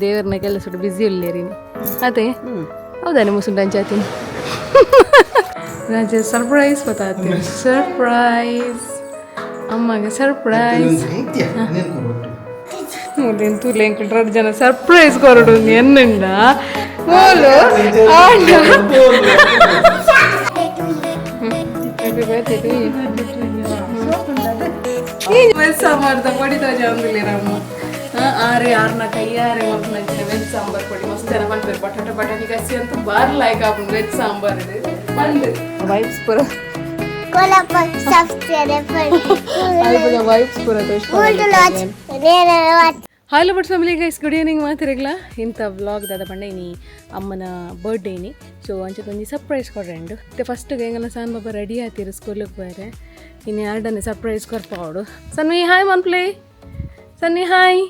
ದೇವರನ್ನ ಕೆಲಸ ಬ್ಯುಸಿ ಉಳ್ಳೇರಿ ಅದೇ ಹೌದಾನೆ ಮುಸುಂಡಂಚಾತಿ ರಾಜ ಸರ್ಪ್ರೈಸ್ ಗೊತ್ತಾಗ್ತೀವಿ. ಸರ್ಪ್ರೈಸ್ ಅಮ್ಮಗೆ ಸರ್ಪ್ರೈಸ್. ಮುದಿನ ತುಲೆ ರಡ್ಡು ಜನ ಸರ್ಪ್ರೈಸ್ ಕೊರಡು ಎನ್ನುಂಡ ಓಲು ಆಂಡ. Happy birthday to you. Veg sambar ಪೊಡಿ ತೋಜ ರಮ್ಮ. ಆರೆ ಆರ್ನ ಕೈಯಾರೆ ಮಲ್ಪುನಂಚಿನ ವೆಜ್ ಸಾಂಬಾರ್ ಪೊಡಿ ಮಸ್ತ್ ಜನ ಪನ್ಪೆರ್. ಬಟಾಟೆ ಬಟಾಣಿ ಕಸಿ ಅಂತ ಬಾರ್ ಲೈಕ್ ಆಪುಂಡು ವೆಜ್ ಸಾಂಬಾರ್ ಪಂದ್ ವೈಬ್ಸ್ ಪೂರ. ಕೊಲಪ್ಪ ಸಬ್ಸ್ಕ್ರೈಬ್. ಅಲ್ಪದ ವೈಬ್ಸ್ ಪೂರ. ನೇರ. Hello but family guys, good evening ಮಾತಿರಗ್ಲ. ಇಂಥ ವ್ಲಾಗ್ ದಾದ ಪಂಡ ಇನಿ ಅಮ್ಮನ ಬರ್ಡೇ ಇನಿ. ಸೊ ಅಂಚೆ ಒಂಜಿ ಸರ್ಪ್ರೈಸ್ ಕೊಡ್ರೆಂಡು. ಮತ್ತೆ ಫಸ್ಟ್ ಎಂಗಲ ಸಾನ್ ಬಾಬಾ ರೆಡಿ ಆತೀರು ಸ್ಕೂಲಿಗೆ ಬೇರೆ. ಇನ್ನು ಎರಡನೇ ಸರ್ಪ್ರೈಸ್ ಕೊರ್ಪಾವಡು. ಸನ್ವಿ, ಹಾಯ್ ಮನ್ಪ್ಲೆ. ಸನ್ನಿ, ಹಾಯ್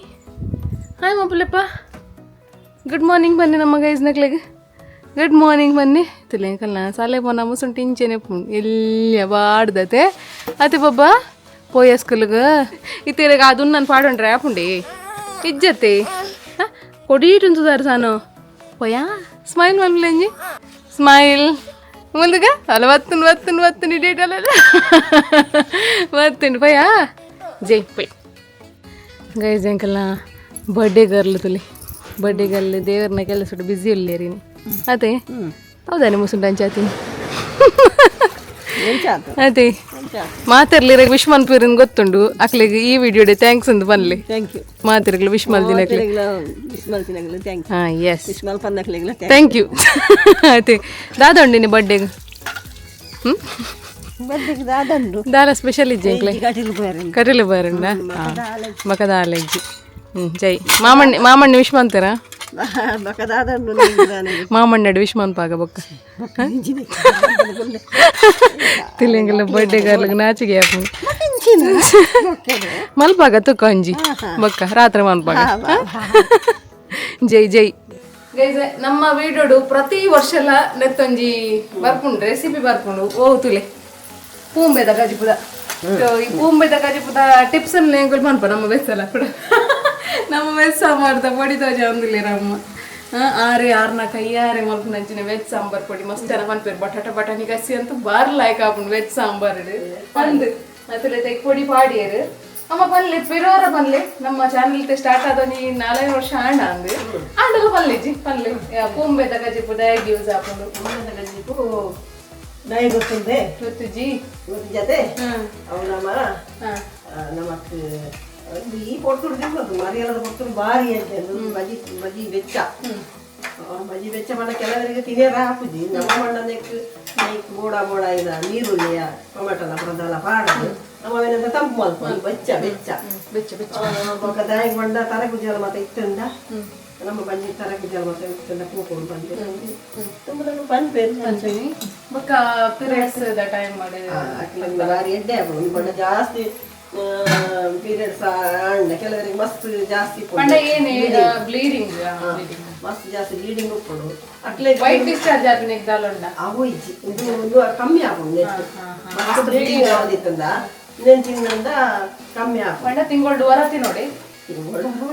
ಹಾಯ್ ಮನ್ಪ್ಲೆಪ್ಪ. ಗುಡ್ ಮಾರ್ನಿಂಗ್ ಬನ್ನಿ. ನಮ್ಮ ಗೈಸ್ ನಕ್ಲೆಗ್ ಗುಡ್ ಮಾರ್ನಿಂಗ್ ಬನ್ನಿ. ತುಲೆ ಸಾಲೆ ಪೋನ ಮುಸುಂಟು ಇಂಚೆನೆ ಎಲ್ಲಿಯ ಬಾಡ್ದತೆ ಅತೆ ಬಾಬಾ ಪೋಯ ಸ್ಕೂಲ್ಗೆ. ಇತ್ತೇರೆಗ್ ಅದನ್ನ ನಾನು ಪಾಡೊಂಡ್ರೆ ಆಪುಂಡಿ ಇಜ್ಜತ್ತೆ ಕೊಡೀಟುಂತುದಾರು ಸಾನು ಪೋಯಾ. ಸ್ಮೈಲ್ ಮನ್ಪ್ಲೆಂಜಿ, ಸ್ಮೈಲ್ ಮುಂದಗ ಅಲ್ಲ. ವತ್ತನ್ ವತ್ತನ್ ವತ್ತನ್ ಇಡೇಟಲ್ಲ ವತ್ತನ್ ಪೋಯಾ. ಜೈ ಪೋಯ್. ಗೈಸ್, ಎಂಕಲ್ನ ಬರ್ಡೇ ಗರ್ಲ್ ತುಲಿ. ಬರ್ಡೇ ಗರ್ಲ್ ದೇವರನ್ನ ಕೆಲಸ ಬ್ಯುಸಿ ಉಳ್ಳೇರಿ ಅದೇ. ಹೌದಾನೆ ಮುಸುಂಡಂಚಾತಿ? ಅದೇ ಮಾತಿರ್ಲಿರ ವಿಶ್ ಮನ್ಪೂರಿನ ಗೊತ್ತುಂಡು ಅಕ್ಲಿಗೆ. ಈ ವಿಡಿಯೋಡೆ thanks ಅಂತ ಬನ್ಲಿ. Thank you. ಮಾತಿರ್ಗ್ಲು ವಿಶ್ ಮಲ್ದಿನಕ್ಲೆ. Thank you. ಹಾಂ, ಎಸ್. ವಿಶ್ ಮಲ್ಪನ್ನಕ್ಲೆಗ್ಲ. Thank you. ಅದೇ ದಾದ ಉಂಡಿನಿ ಬರ್ಡೇಗೆ? ಹ್ಞೂ. ಬರ್ಡೇಗೆ ದಾದಂಡು? ದಾಲ ಸ್ಪೆಷಲ್ ಇಜ್ಜೆ ಎಂಕ್ಲೆ? ಕಟೀಲು ಬರಂಡು. ಕಟೀಲು ಬರಂಡ ಮಕದ ಅಲೆಜ್ಜಿ. ಹ್ಞೂ, ಜೈ ಮಾಮಣ್ಣಿ. ಮಾಮಣ್ಣಿ ವಿಶ್ ಮಾಡ್ತೀರಾ? ಬಕ ದಾದಂಡು? ಮಾಮಣ್ಣಡು ವಿಶ್ ಮನ್ಪಾಗ ಬೊಕ್ಕ ತಿಲಿಂಗಲ. ಬರ್ಡೇ ಗರ್ಲ್ಗೆ ನಾಚಿಗೆ ಆಪುಂಡು. ಮಲ್ಪಾಗ ತುಕ್ಕ ಅಂಜಿ ಬೊಕ್ಕ ರಾತ್ರಿ ಮಲ್ಪಾಗ. ಜೈ ಜೈ. ಗೈಸ್, ನಮ್ಮ ವಿಡಿಯೋಡು ಪ್ರತಿ ವರ್ಷ ಎಲ್ಲ ನೆತ್ತೊಂಜಿ ಬರ್ಪುಂಡು, ರೆಸಿಪಿ ಬರ್ಪುಂಡು. ಓ ತುಲೆ, ಪೂಂಬೆದ ಕಜಿಪುದ. ಸೊ ಈ ಪೂಂಬೆದ ಕಜಿಪುದ ಟಿಪ್ಸ್ ಎಂಕುಲು ಪನ್ಪ. ನಮ್ಮ ಬೆಸ್ಸಲ ಕೂಡ ನಮ್ಮ ವೆಜ್ ಸಾಂಬಾರ್ದ ಪೊಡಿ ತೋಜ ರಮ್ಮ. ಆರೆ ಆರ್ನ ಕೈಯಾರೆ ಮಲ್ಪುನಂಚಿನ ವೆಜ್ ಸಾಂಬಾರ್ ಪೊಡಿ ಮಸ್ತ್ ಜನ ಪನ್ಪೆರ್. ಬಟಾಟೆ ಬಟಾಣಿ ಕಸಿ ಅಂತ ಬಾರ್ ಲೈಕ್ ಆಪುಂಡು ವೆಜ್ ಸಾಂಬಾರ್ ಪಂದ್. ಮತ್ತೆ ಪೊಡಿ ಪಾಡಿಯರು. ಅಮ್ಮ ಪಲ್ಲೆ ಪಿರೋರ ಪಲ್ಲೆ. ನಮ್ಮ ಚಾನಲ್ ಸ್ಟಾರ್ಟ್ ಆದ ನೀ 4-5 ವರ್ಷ ಆಂಡ ಅಂದು ಆಂಡಲ ಪಲ್ಲೆಜಿ ಪಲ್ಲೆ. ಪೂಂಬೆದ ಕಜಿಪು ದಾಯಗ್ ಯೂಸ್ ಆಪುಂಡು? ನಾಯಿ ಗೊತ್ತುಂದೆ. ಗೊತ್ತುಜಿ. ಗೊತ್ತಿಜತೆ. ಅವು ನಮ್ಮ ನಮಕ್ ಈ ಪೊರ್ತುಡು ತಿನ್ನೋದು ಮರಿಯಲದ ಪೊರ್ತುಡು ಬಾರಿ ಅಂತ ಬಜಿ ಬಜಿ ಬೆಚ್ಚ. ಆ, ಬಜಿ ಬೆಚ್ಚ ಪಂಡ ಕೆಲವರಿಗೆ ತಿನೇರ ಹಾಕುಜಿ. ನಮ್ಮ ಮಣ್ಣನೆಕ್ ನೈಕ್ ಬೋಡ ಬೋಡ ಇದ ನೀರುಳ್ಳಿಯ ಟೊಮೆಟೊದ ಪುರದೆಲ್ಲ ಪಾಡದು ನಮ್ಮ ಅವೇನೆಂತ ತಂಪು ಮಲ್ಪೊಡು ಬೆಚ್ಚ ಬೆಚ್ಚ. ಬೆಚ್ಚ ಬೆಚ್ಚ. ಬೊಕ್ಕ ದಾಯಿಗ್ ಪಂಡ ತರಕುಜಲ ಮಾತ ಇತ್ತಂಡ ನಮ್ಮ ಬಂಜಿ ತರಕುಜಲ ಮಾತ ಇತ್ತಂಡ ಪೂಕೊಡು ಬಂದೆ ತುಂಬ ಪನ್ಪೇರು. ಬೊಕ್ಕ ಪೀರಿಯಡ್ಸ್ the time ಮಾಡಿ. ಅಕ್ಲೆಗ್ ಬಾರಿ ಎಡ್ಡೆ ಆಪುಂಡು. ಬಣ್ಣ ಜಾಸ್ತಿ ಪೀರಿಯಡ್ಸ್ ಆಂಡ ಕೆಲವರಿಗೆ ಮಸ್ತ್ ಜಾಸ್ತಿ ಇಪ್ಪುಂಡು. ಪಂಡ ಏನೇ ಬ್ಲೀಡಿಂಗ್? ಮಸ್ತ್ ಜಾಸ್ತಿ ಬ್ಲೀಡಿಂಗ್ ಉಪ್ಪುಂಡು ಅಕ್ಲೆಗ್. ವೈಟ್ ಡಿಸ್ಚಾರ್ಜ್ ಆಪಿನ ದಾಲುಂಡ? ಅವು ಇಜ್ಜಿ, ಇದು ಇದು ಕಮ್ಮಿ ಆಪುಂಡು ನೆಟ್. ಮಸ್ತ್ ಬ್ಲೀಡಿಂಗ್ ಆವದಿತ್ತಂದ ಇನ್ನೇನು ತಿಂದ ಕಮ್ಮಿ ಆಪುಂಡು. ಪಂಡ ತಿಂಗಳು ವರತಿ ನೋಡಿ.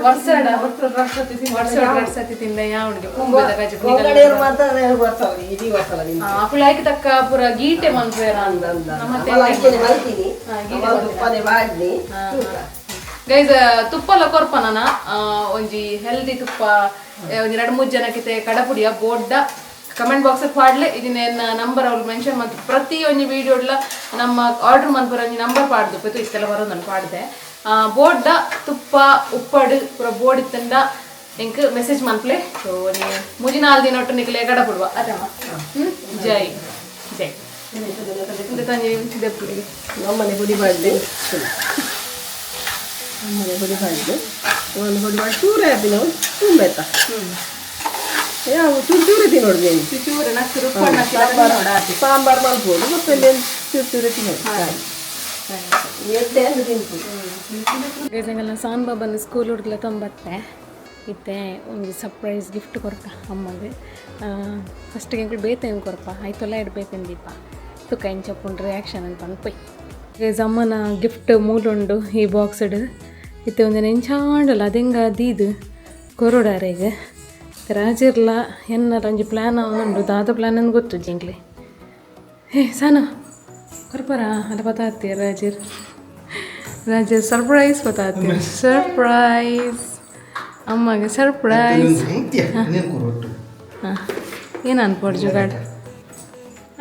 ವರ್ಷ ವರ್ಷ ಎರಡು ಸತಿ ತಿಂದ ಯಾವನಿಗೆ ಪೂಂಬೆದ ಕಜಿಪು. ಕೊಂಗಡಿಯವರು ಮಾತ್ರ ವರ್ಷ ಇಡೀ ವರ್ಷ ತಿಂತಾರೆ. ಅಕುಲು ಐಕ್ ತಕ್ಕ ಪೂರ ಗೀಟೆ ಮನ್ಪುವೆರ. ಅಂಚನೆ ಮಲ್ತೀನಿ ಅವ ತುಪ್ಪನೆ ಬಾಡ್ನಿ ತೂಕ. ಗೈಸ್, ತುಪ್ಪಲ ಕೊರ್ಪ ನಾನ. ಒಂಜಿ ಹೆಲ್ದಿ ತುಪ್ಪ ಒಂಜಿ ಎರಡು ಮೂರು ಜನಕ್ಕೆ ಕಡಪುಡಿಯ ಬೋರ್ಡ ಕಮೆಂಟ್ ಬಾಕ್ಸ್ ಪಾಡ್ಲೆ. ಇದನ್ನ ನಂಬರ್ ಅವ್ರು ಮೆನ್ಷನ್ ಮತ್ತು ಪ್ರತಿ ಒಂಜಿ ವಿಡಿಯೋಡ್ಲ ನಮ್ಮ ಆರ್ಡರ್ ಮನ್ಪುರ ಒಂಜಿ ನಂಬರ್ ಪಾಡ್ದು ಪೆತು ಇತ್ತೆಲ್ಲ ಬರೋದು ನಾನು ಪಾಡ್ದೆ. ಬೋರ್ಡ ತುಪ್ಪ ಉಪ್ಪಡು ಪೂರ ಬೋರ್ಡ್ ಇತ್ತಂಡ ಎಂಕ್ ಮೆಸೇಜ್ ಮನ್ಪ್ಲೆ. ಸೊ ನೀ ಮುಜಿ 4 ದಿನ ಒಟ್ಟು ನಿಕ್ಲೆ ಕಡಪುಡುವ ಅದಮ್ಮ. ಹ್ಮ್, ಜೈ ಜೈ. ಇಂದ ದೆಪ್ಪುಡಿಗೆ. ನಮ್ಮನೆ ಪುಡಿ ಮಾಡಿದೆ, ನಮ್ಮನೆ ಪುಡಿ ಮಾಡಿದ್ದು ಒಂದು ಪುಡಿ ಮಾಡಿ ಚೂರು ಹಾಕಿ ನಾವು ತುಂಬೆತ್ತ ಯಾವ ಚೂರು ಚೂರು ತಿನ್ನೋಡು ನೀನು. ಚೂರು ನಕ್ಕು ಸಾಂಬಾರು ಸಾಂಬಾರು ಮಲ್ಬೋದು ಮತ್ತೆ ಚೂರು ಚೂರು ತಿನ್ನೋದು ಎಡ್ಡೆ ಅಂದ್ರೆ ತಿನ್ಬೋದು. ಗೈಸ್, ಸಾನ್ ಬಾಬನ ಸ್ಕೂಲ್ ಹುಡುಗಲ ತೊಂಬತ್ತೆ. ಇತ್ತೆ ಒಂಜಿ ಸರ್ಪ್ರೈಸ್ ಗಿಫ್ಟ್ ಕೊರ್ಪ ಅಮ್ಮಗೆ. ಫಸ್ಟಿಗೆ ಎಂಕುಲು ಬೇತೆ ಕೊರ್ಪ ಆಯ್ತಲ್ಲ ಇಡ್ಬೇಕಂದು ದೀಪ ತುಕ್ಕ ಎಂಚಪ್ಪುಂಡು ರಿಯಾಕ್ಷನ್ ಅಂತ ಪನ್ಪೊಯ್. ಗೈಸ್, ಅಮ್ಮನ ಗಿಫ್ಟ್ ಮೂಲುಂಡು ಈ ಬಾಕ್ಸ್ಡ್. ಇತ್ತೆ ಒಂಜಿ ಎಂಚಾಂಡಲ ಅದೆಂಗ ದೀದು. ಕೊರೊಡಾರೆಗ್ ರಾಜರ್ಲ ಎನ್ನರ ಒಂಜಿ ಪ್ಲ್ಯಾನ್ ಉಂಡು ದಾದ ಪ್ಲ್ಯಾನ್ ಅಂದ್ ಗೊತ್ತು ಜಿಂಕ್ಲೆ. ಹೇ ಸಾನು ಕೊರ್ಪರ ಅಲ್ಲ ಪತಾತ್ತೀರ ರಾಜರ್ ರಾಜರ್ ಸರ್ಪ್ರೈಸ್ ಪತಾತ್ತೀರ ಸರ್ಪ್ರೈಸ್ ಅಮ್ಮಗೆ ಸರ್ಪ್ರೈಸ್. ಹಾಂ ಏನು ಅನ್ಪೋಡು ಜುಗಾಡ್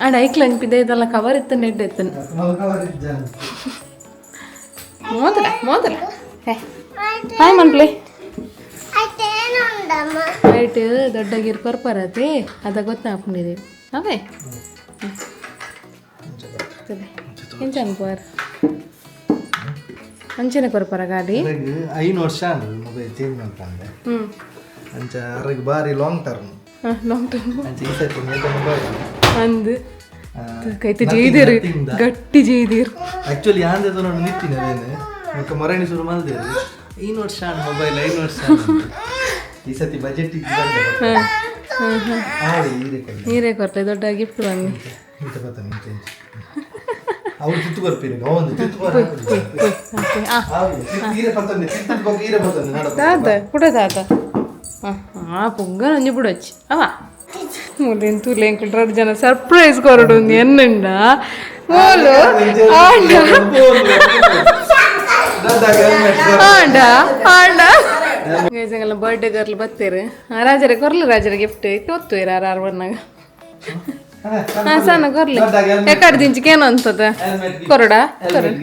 ಆಡ ಐಕ್ಲ ಅನ್ಪಿದೆ ಇದೆಲ್ಲ ಕವರ್ ಇತ್ತು ನೆಡ್ ಇತ್ತು ಮೋದಲ ಮೋದಲ. ಹೇ ಹಾಯ್ ಮನ್ಪ್ಲೆ. ಅತ್ತೇನುಂಡಮ್ಮ? ರೈಟ್ ದೊಡ್ಡಗಿರ್ ಕೊರ್ಪರತೆ ಅದ ಗೊತ್ತಾಗ್ಕೊಂಡಿದ್ದೀವಿ ಅವೇ ಎಂಚ ಅನ್ಪೋರ್ ಅಂಚನೆ ಕೊರ್ಪರ ಗಾಡಿ. 5 ವರ್ಷ ಮೊಬೈಲ್ ಚೇಂಜ್ ಮಾಡ್ತಂದೆ. ಹ್ಞೂ. ಅಂಚ ಅರ್ಗ್ ಬಾರಿ ಲಾಂಗ್ ಟರ್ಮ್. ಹಾಂ, ಲಾಂಗ್ ಟರ್ಮ್. ಅಂಚ ಈ ಸರ್ತಿ ಮೊಬೈಲ್. ಅಂದು ಕೈತ ಜೈದಿರು ಗಟ್ಟಿ ಜೈದಿರು. ಆಕ್ಚುಲಿ ಯಾಂದೆ ನೋಡಿ ನಿಂತೀನಿ ಅದೇನೆ ಮತ್ತೆ ಮೊರಣಿ ಶುರು ಮಾಡಿದೆ 5 ವರ್ಷ ಮೊಬೈಲ್ 5 ವರ್ಷ ಈ ಸತಿ ಬಜೆಟ್ ನೀರೇ ಕೊರ್ಲೆ ದೊಡ್ಡ ಗಿಫ್ಟ್ ಬನ್ನಿ. ಇಂತ ಬರ್ತಾನೆ ಇಂತ ಇಂಚ ಅವ್ರು ತಿತ್ತು ಬರ್ತೀರಿ ಒಂದು ತಿತ್ತು. ಈರೆ ಬರ್ತಾನೆ ತಿತ್ತು ಬಗ್ಗೆ ಈರೆ ಬರ್ತಾನೆ ನಡ. ತಾತ ಕುಡ ತಾತ ಆ ಪೊಂಗಲ್ ಒಂಜಿ ಬಿಡೊಚ್ಚಿ ಅವ ಮುಲೇನ್ ತೂಲೆ ಎಂಕುಲ್ ರಡ್ಡ್ ಜನ ಸರ್ಪ್ರೈಸ್ ಕೊರಡು ಎನ್ನುಂಡ ಮೋಲು ಆಂಡ ಆಂಡ ಆಂಡ ಗೈಸ್ ಬರ್ಡೇ ಗರ್ಲ್ ಬತ್ತೀರು ರಾಜರ ಕೊರ್ಲಿ ರಾಜರ ಗಿಫ್ಟ್ ಇತ್ತು ಒತ್ತುವೇರು ಆರು ಆರು ಬಣ್ಣಾಗ. ಹಾಂ ಸಣ್ಣ ಕೊರ್ಲಿ ಎಕ್ಕಡ ದಿಂಚಿಕೇನು ಅಂತದ ಕೊರಡ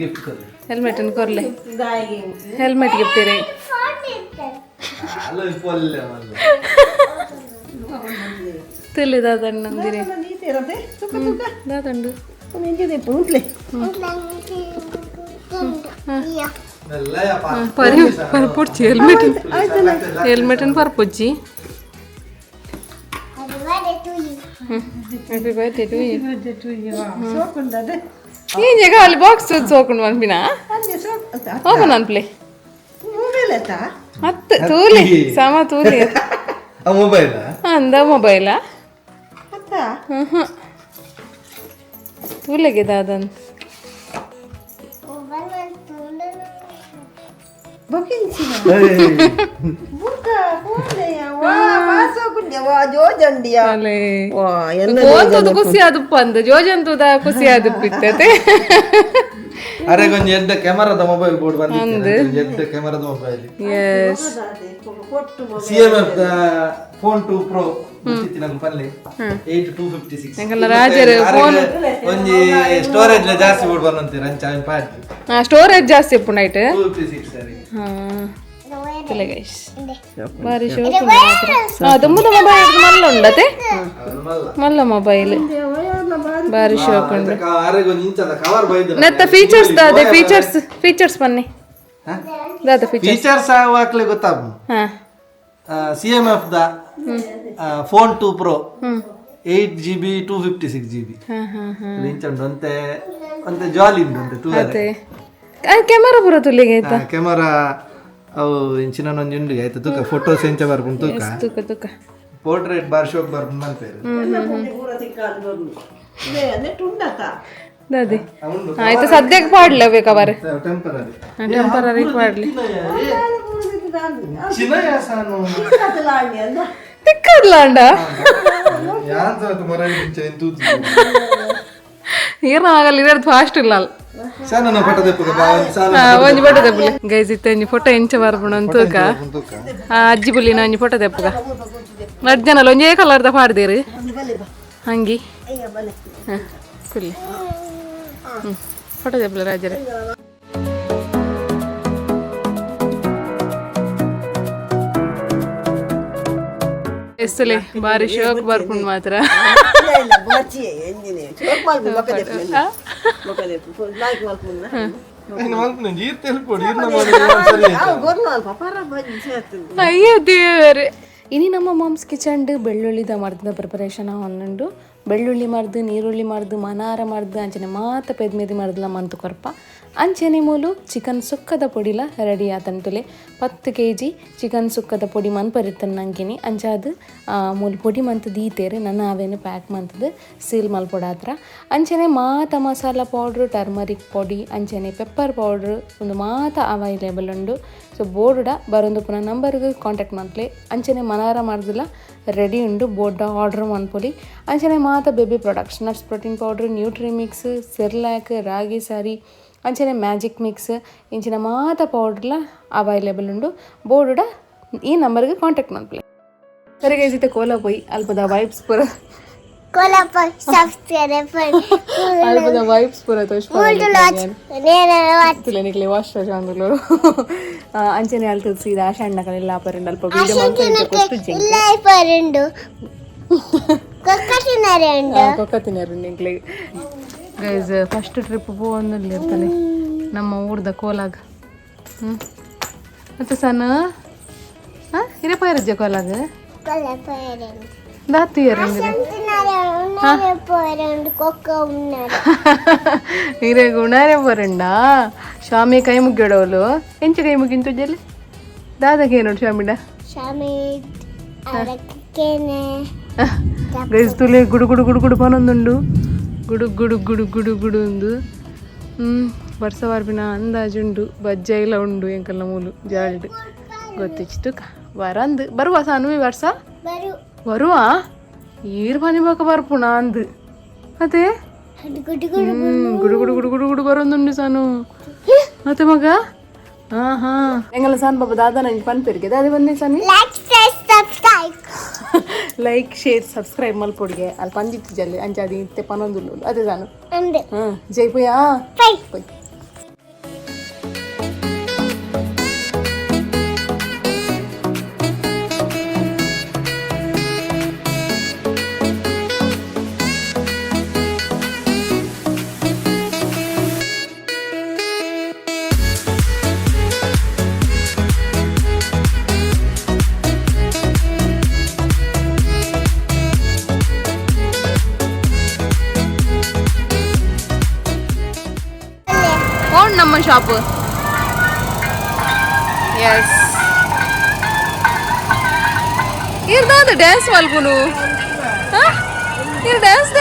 ಗಿಫ್ಟ್ ಕೊರ್ಲಿ. ಹೆಲ್ಮೆಟ್ ಕೊರ್ಲೆ ಹೆಲ್ಮೆಟ್ ಗಿಫ್ಟ್ ಇರಿ. ಅಲ್ಲ ಪೊಲ್ಲೆ ಮಲ್ಲ. ತುಲಿ ದಾದಂಡಿರಿ. ದಾದಂಡು. ಪರಿ ಪರ್ಪೊಡ್ಚಿ ಹೆಲ್ಮೆಟ್ ಹೆಲ್ಮೆಟ್ ಪರ್ಪೊಜ್ಜಿ. Happy birthday to you. ಏನ್ ಖಾಲಿ ಬಾಕ್ಸ್ ಸೋಕೊಂಡು ಮನ್ಪಿನ ಓಪನ್ ಅನ್ಪ್ಲೆ ಹತ್ತು ತೂಲಿ ಸಮ ತೂಲಿ. ಮೊಬೈಲ್. ಅಂದ ಮೊಬೈಲಾ? ಹ್ಞೂ ತೂಲೆಗೆ ದಾದನ್. ಫೋನ್ ಖುಷಿ ಆದಪ್ಪ ಅಂದ ಜೋಜಂತದ ಖುಷಿ ಆದಪ್ಪಿತ್ತತೆ. ಅರೆ ಕೊಂಚ ಎಡ್ಡ ಕ್ಯಾಮರಾದ ಮೊಬೈಲ್ ಬೋರ್ಡ್ ಬಂದಿತ್ತು ಎಡ್ಡ ಕ್ಯಾಮರಾದ mobile. S. C M F the phone 2 pro ಗೊತ್ತಿತ್ತು ನಂಗೆ ಪಲ್ಲೆ 8256. ಎಂಕಲ್ನ ರಾಜರು ಫೋನ್ ಒಂಜಿ ಸ್ಟೋರೇಜ್ ಜಾಸ್ತಿ ಬೋರ್ಡ್ ಬಂದಂತೀರ ಅಂಚ ಅವನ್ ಪಾಡ್ದು. ಸ್ಟೋರೇಜ್ ಜಾಸ್ತಿ ಉಪ್ಪು ನೈಟ್. 256 ಸರಿ. ಹಾಂ ಗೈಸ್ ಬಾರಿ ಶೋಕು ದುಮ್ಮದ ಮೊಬೈಲ್ ಮಲ್ಲ ಉಂಡತೆ ಮಲ್ಲ ಮೊಬೈಲ್ ಬಾರಿ ಶೋಕ್ ಉಂಡು. ಅರೆ ಕೊಂಚ ಇಂಚದ ಕವರ್ ಬೈದು. ನೆತ್ತ ಫೀಚರ್ಸ್ ದಾದೆ ಫೀಚರ್ಸ್ ಫೀಚರ್ಸ್ ಬನ್ನಿ ದಾದ ಫೀಚರ್ಸ್. ಫೀಚರ್ಸ್ ಆವಾಗ್ಲೇ ಗೊತ್ತಾಗ. ಹಾ. C M F the phone 2 pro 8 GB 256 GB. ಹಾ ಹಾ ಹಾ. ಇಂಚ ಉಂಟು ಒಂತೆ ಒಂತೆ ಜಾಲಿ ಉಂಟು ಒಂತೆ ಟೂ. ಅದೇ ಕ್ಯಾಮರಾ ಪೂರ ತುಲಿಗೆ ಆಯ್ತಾ? ಕ್ಯಾಮರಾ ಅವು ಇಂಚಿನ ಒಂಜಿ ಉಂಡು ಆಯ್ತು ತೂಕ ಫೋಟೋಸ್ ಎಂಚ ಬರ್ಪುಂಡು ತೂಕ. ತೂಕ ತೂಕ. ಪೋರ್ಟ್ರೇಟ್ ಬಾರ್ ಶೋಕ್ ಬರ್ಪುಂಡು ಮನ್ಪೇರು. ದಾದೆ ಆಯ್ತು ಸದ್ಯಕ್ಕೆ ಪಾಡ್ಲೆ ಬೇಕಾವರೆ. ಟೆಂಪರರಿ. ಟೆಂಪರರಿ ಪಾಡ್ಲಿ. ಚಿನ್ನಯಾಸಾನು. ತಿಕ್ಕದ್ಲಾಂಡ. ಯಾಂತ ಮೊರ ಇಂಚ ತೂತು. ಏನ ಆಗಲ್ಲ ಇರೋದು ಫಾಸ್ಟ್ ಇಲ್ಲ ಅಲ್ಲ. ಸಾನ ಫೋಟೋ ದೆಪ್ಪುಗ ಸಾನ. ಒಂಜಿ ಫೋಟೋ ದೆಪ್ಪುಲೆ ಗೈಸ್ ಇತ್ತೆ ಒಂಜಿ ಫೋಟೋ ಎಂಚ ಬರ್ಪುಂಡು ಅಂತ ತೂಕ. ಅಜ್ಜಿ ಬುಲ್ಲಿನ ಒಂಜಿ ಫೋಟೋ ದೆಪ್ಪುಗ ರಡ್ಡ್ ಜನಲ ಒಂಜೇ ಕಲರ್ದ ಪಾಡ್ದಿರು ಅಂಗಿ ಹಾಂ ಕುಲ್ಲಿ ಹ್ಞೂ ಫೋಟೋ ದೆಪ್ಪುಲೆ ರಾಜರೇ. ಎಸ್ತಲೆ ಬಾರಿ ಶೋಕ್ ಬರ್ಪುಂಡು ಮಾತ್ರ. ಅಯ್ಯೋ ದೇವರೇ. ಇನಿ ನಮ್ಮ ಮಾಮ್ಸ್ ಕಿಚನ್ಡ್ ಬೆಳ್ಳುಳ್ಳಿದ ಮರ್ದ ಪ್ರಿಪರೇಷನ್ ಒಂದುಂಡು. ಬೆಳ್ಳುಳ್ಳಿ ಮರ್ದು ನೀರುಳ್ಳಿ ಮರ್ದು ಮನಾರ ಮರ್ದು ಅಂಚನೆ ಮಾತ ಪೆದ್ಮೆದಿ ಮರ್ದಲ ಮಂತು ಕೊರ್ಪ. ಅಂಚನೆ ಮೂಲು ಚಿಕನ್ ಸುಕ್ಕದ ಪೊಡಿಲ ರೆಡಿ ಆತಂತುಲೆ. 10 ಕೆಜಿ ಚಿಕನ್ ಸುಕ್ಕದ ಪೊಡಿ ಮನ್ಪರಿತ್ತನ್ ನಂಗಿನಿ. ಅಂಚಾದ್ ಮೂಲು ಪೊಡಿ ಮಂತ್ ದೀತೇರು ನನ್ನ ಅವೇನು ಪ್ಯಾಕ್ ಮಂತದು ಸೀಲ್ ಮಲ್ಪೊಡಾತ್ರ. ಅಂಚನೆ ಮಾತ ಮಸಾಲ ಪೌಡ್ರ್, ಟರ್ಮರಿಕ್ ಪೊಡಿ, ಅಂಚನೆ ಪೆಪ್ಪರ್ ಪೌಡ್ರ್ ಒಂದು ಮಾತ ಅವೈಲೇಬಲ್ ಉಂಡು. ಸೊ ಬೋರ್ಡ ಬರೊಂದು ಪುನಃ ನಂಬರ್ಗೆ ಕಾಂಟ್ಯಾಕ್ಟ್ ಮನ್ಪುಲೆ. ಅಂಚನೆ ಮನಾರ ಮಾಡ್ದಿಲ್ಲ ರೆಡಿ ಉಂಡು, ಬೋರ್ಡ ಆರ್ಡರ್ ಮನ್ಪೊಲಿ. ಅಂಚನೆ ಮಾತ baby products, nuts protein powder, Nutrimix, Cerelac, ragi ಸಾರಿ, ಅಂಚನೆ ಮ್ಯಾಜಿಕ್ ಮಿಕ್ಸ್, ಇಂಚಿನ ಮಾತ ಪೌಡ್ರ್ಲ ಅವೈಲೇಬಲ್ ಉಂಡು. ಬೋರ್ಡ ಈ ನಂಬರ್ಗೆ ಕಾಂಟ್ಯಾಕ್ಟ್ ಮನ್ಪುಲೆ. ಸರಿ ಗೈಸ್, ಇತ್ತೆ ಕೋಲ ಪೋಯಿ ಅಲ್ಪದ ವೈಬ್ಸ್ ಪೂರ ಕೋಲಪ್ಪ ಸಬ್ಸ್ಕ್ರೈಬ್. ಅಲ್ಪದ ವೈಬ್ಸ್ ಪೂರ. ಮೂರು. ನಿಕ್ಲೆ ವಾಶ್ ಅಂದುಲು. ಅಂಚನೆ ಅಲ್ತದ ಸೀದಾ ಆಶಾಣ್ಣ ಕಲೆಲ್ಲ ಆಪರಂಡು. ಅಲ್ಪ ವಿಡಿಯೋ ಮಲ್ತು. ಇಲ್ಲ, ಪರಂಡು ಕೊಕ್ಕಟಿನರೆ ಉಂಡು. ಕೊಕ್ಕ ತಿನ್ನರು ನಿಕ್ಲೆ. ಗೈಸ್, ಫಸ್ಟ್ ಟ್ರಿಪ್ ಪೋವೊಂದುಲ್ಲ ಇರ್ತಾನೆ ನಮ್ಮ ಊರ್ದ ಕೋಲಾಗ. ಹ್ಞೂ, ಮತ್ತೆ ಸಣ್ಣ ಹಾಂ ಇರಪ್ಪ ಇರಜ್ಜ ಕೋಲಾಗ. ಕೊಲಪ್ಪ ಎರಡು. ದಾತು. ಉನ್ನಾರೆ ಪರಂಡು ಕೊಕ್ಕ ಉನ್ನಾರೆ. ಇರೆ ಗುಣಾರೆ ಬರಂಡ. ಸ್ವಾಮಿ ಕೈ ಮುಗ್ಗಿಡೋಲು. ಎಂಚ ಕೈ ಮುಗಿಂತು ಜಲ್ಲಿ ದಾದಾಗೆ ನೋಡು ಸ್ವಾಮಿಡ. ಸ್ವಾಮಿ ಅದಕ್ಕೇನೆ. ಗೈಸ್, ತುಲೆ ಗುಡು ಗುಡು ಗುಡು ಗುಡು ಪನೊಂದುಂಡು. ಗುಡು ಗುಡು ಗುಡು ಗುಡು ಗುಡು ಉಂದು. ಬರ್ಸ ವಾರ್ಪಿನ ಅಂದಾಜುಂಡು. ಬಜ್ಜೈಲ ಉಂಡು ಎಂಕಲ್ನ ಮೂಲು ಜಾಲ್ಡ್. ಗೊತ್ತಿಚ್ತು ವರಂದು ಬರುವ ಸಾನು ವರ್ಷ. ಬರು. ಬರುವ ಈರ್ ಪನಿ ಬೊಕ ಬರ್ಪುಣ ಅಂದು ಅದೇ. ಅದು ಗುಡು ಗುಡು. ಗುಡು ಗುಡು ಗುಡು ಗುಡು ಗುಡು ಬರೋದುಂಡು ಸಾನು. ಮತ್ತೆ ಮಗ ಹಾ ಹಾ ಎಂಗಲ ಸಾನ್ ಬಾಬಾ ದಾದಾ ನಂಗೆ ಪನ್ಪೆರಿಗೆ ದಾದೆ ಬಂದೆ ಸಾನಿ. Like, share, subscribe. Like, share, subscribe ಮಲ್ಪೊಡಿಗೆ. ಅಲ್ಲಿ ಪಂಜಿತ್ತು ಜಲ್ಲಿ ಅಂಚಾದಿ ಇತ್ತೆ ಪನೊಂದುಲ್ಲು ಅದೇ ಸಾನು. ಅಂದೆ. ಹ್ಮ್, ಜೈ ಪುಯಾ. ಬೈ. ಪೊಯ್. ಫೋನ್ ನಮ್ಮ ಶಾಪ್. ಎಸ್, ಇರ್ದಾದ ಡ್ಯಾನ್ಸ್ ಮಲ್ಪುನು. ಇರ್ ಡ್ಯಾನ್ಸ್.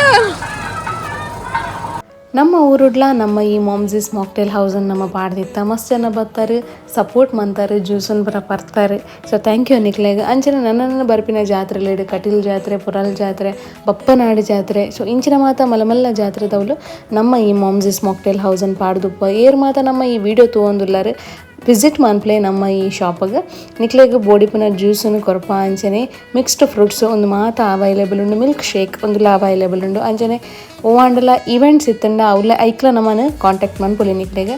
ನಮ್ಮ ಊರುಡ್ಲ ನಮ್ಮ ಈ ಮಾಮ್ಸಿಸ್ ಮಾಕ್ಟೇಲ್ ಹೌಸನ್ನು ನಮ್ಮ ಪಾಡ್ದಿತ್ತ. ಮಸ್ತ್ ಜನ ಬರ್ತಾರೆ, ಸಪೋರ್ಟ್ ಮಂತಾರೆ, ಜ್ಯೂಸನ್ ಪೂರ ಬರ್ತಾರೆ. ಸೊ thank you ನಿಕ್ಲೆಗ್. ಅಂಚನೆ ನನ್ನ ಬರ್ಪಿನ ಜಾತ್ರೆಲೇಡು ಕಟೀಲ್ ಜಾತ್ರೆ, ಪುರಲ್ ಜಾತ್ರೆ, ಬಪ್ಪನಾಡು ಜಾತ್ರೆ, ಸೊ ಇಂಚಿನ ಮಾತ ಮಲ್ಲ ಮಲ್ಲ ಜಾತ್ರೆದವ್ಲು ನಮ್ಮ ಈ ಮಾಮ್ಸಿಸ್ ಮಾಕ್ಟೇಲ್ ಹೌಸನ್ನು ಪಾಡ್ದುಪ್ಪ. ಏರ್ ಮಾತ ನಮ್ಮ ಈ ವಿಡಿಯೋ ತೂವೊಂದುಲ್ಲಾರು, ವಿಸಿಟ್ ಮನ್ಪ್ಲೆ ನಮ್ಮ ಈ ಶಾಪಗೆ. ನಿಕ್ಲೆಗ್ ಬೋಡಿಪುನ ಜ್ಯೂಸನ್ನು ಕೊರ್ಪ. ಅಂಚನೆ ಮಿಕ್ಸ್ಡ್ ಫ್ರೂಟ್ಸ್ ಒಂದು ಮಾತ ಅವೈಲೇಬಲ್ ಉಂಡು. ಮಿಲ್ಕ್ ಶೇಕ್ ಒಂದುಲ ಅವೈಲೇಬಲ್ ಉಂಡು. ಅಂಚನೆ ಓವಾಂಡಲ ಈವೆಂಟ್ಸ್ ಇತ್ತಂಡ ಅವ್ಲ ಐಕ್ಲ ನಮ್ಮನ್ನು ಕಾಂಟ್ಯಾಕ್ಟ್ ಮನ್ಪುಲಿ ನಿಕ್ಲೆಗ್.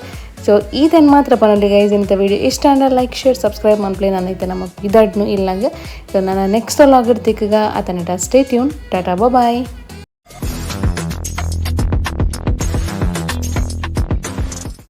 ಸೊ ಈತನ್ ಮಾತ್ರ ಪನೊಲಿ ಗೈಸ್. ಇಂಥ ವಿಡಿಯೋ ಇಷ್ಟ ಅಂಡ ಲೈಕ್, ಶೇರ್, ಸಬ್ಸ್ಕ್ರೈಬ್ ಮನ್ಪ್ಲೆ. ನಾನು ಐತೆ ನಮ್ಮ ಇದಾಡ್ನು ಇಲ್ಲಂಗೆ. ಸೊ ನನ್ನ ನೆಕ್ಸ್ಟ್ ವ್ಲಾಗ್ ತಿಕ್ಕಗ ಅತನಿಟ. Stay tune, tata, bye.